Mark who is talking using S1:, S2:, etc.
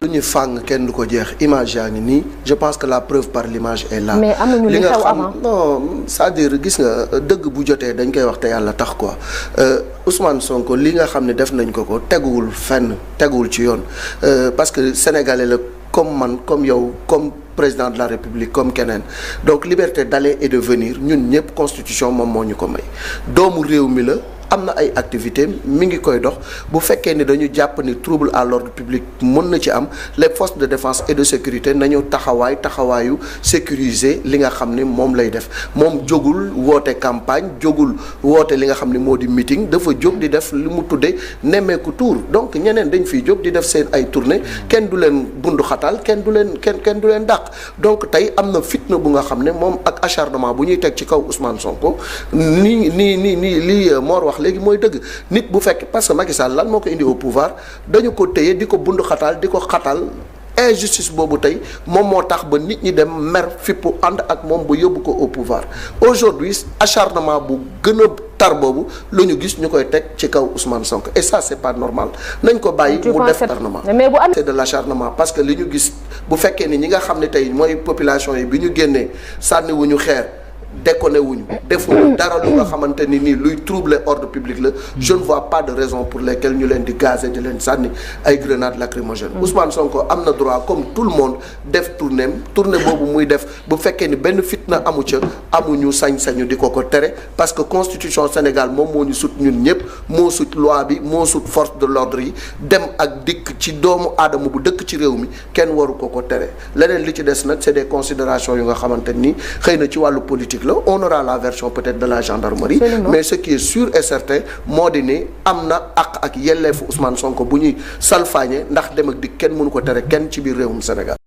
S1: lu ñu fàng kenn du ko jeex image yaa ngi nii je pense que la preuve par l'image est là.
S2: mais amuñu li xew avant
S1: non c'est-à-dire gis nga dëgg bu jotee dañ koy wax te yàlla tax quoi Ousmane Sonko li nga xam ne def nañ ko teguwul fenn teguwul ci yoon parce que sénégalais la comme man comme yow comme président de la République comme keneen donc liberté d'aller et de venir ñun ñëpp constitution moom moo ñu ko may doomu réew mi la. am na ay activités mi ngi koy dox bu fekkee ni dañu jàpp ni trouble à l'ordre public mën na ci am les forces de défense et de sécurité nañu taxawaayu sécuriser li nga xam ni moom lay def moom jógul woote campagne jógul woote li nga xam ni moo di meeting dafa jóg di def li mu tuddee nemmeeku tour donc ñeneen dañ fiy jóg di def seen ay tournée kenn du leen bundu xatal kenn du leen dàq donc tey am na fitna bu nga xam ne moom ak acharnement bu ñuy teg ci kaw Ousmane Sonko nii lii Mor wax léegi mooy dëgg nit bu fekk parce que Macky Sall lan moo ko indi au pouvoir dañu ko téye di ko bundu xataal di ko xatal injustice boobu tey moom moo tax ba nit ñi dem mer fippu ànd ak moom ba yóbbu ko au pouvoir aujourd'hui acharnement bu gën a tar boobu la ñu gis ñu koy teg ci kaw Ousmane Sonko et ça c'est pas normal nañ ko bàyyi mu def acharnement c'est de l'acharnement parce que li ñu gis bu fekkee ni ñi nga xam ne tey mooy population yi bi ñu génnee sànniwuñu xeer déconné wuñu defuñu dara lu nga xamante ni nii luy troubler ordre public la je ne vois pas de raison pour lesquelles ñu leen di gazer di leen sànni ay grenades lacrymogènes Ousmane Sonko am na droit comme tout le monde def tournée boobu muy def bu fekkee ni benn fitna amu ca amuñu sañ-sañu di ko tere parce que constitution Sénégal moom moo ñu sut ñun ñëpp moo sut loi bi moo sut force de l'ordre yi dem ak dikk ci doomu aadama bu dëkk ci réew mi kenn waru ko tere leneen li ci des nag c'est des considérations yu nga xamante ni xëy na ci wàllu politique on aura la version peut-être de la gendarmerie. Absolument. Mais ce qui est sûr et certain moo di ne am na ak yelleefu Ousmane Sonko bu ñuy salfaañe ndax dem ak di kenn mënu ko tere kenn ci biir réewum Sénégal.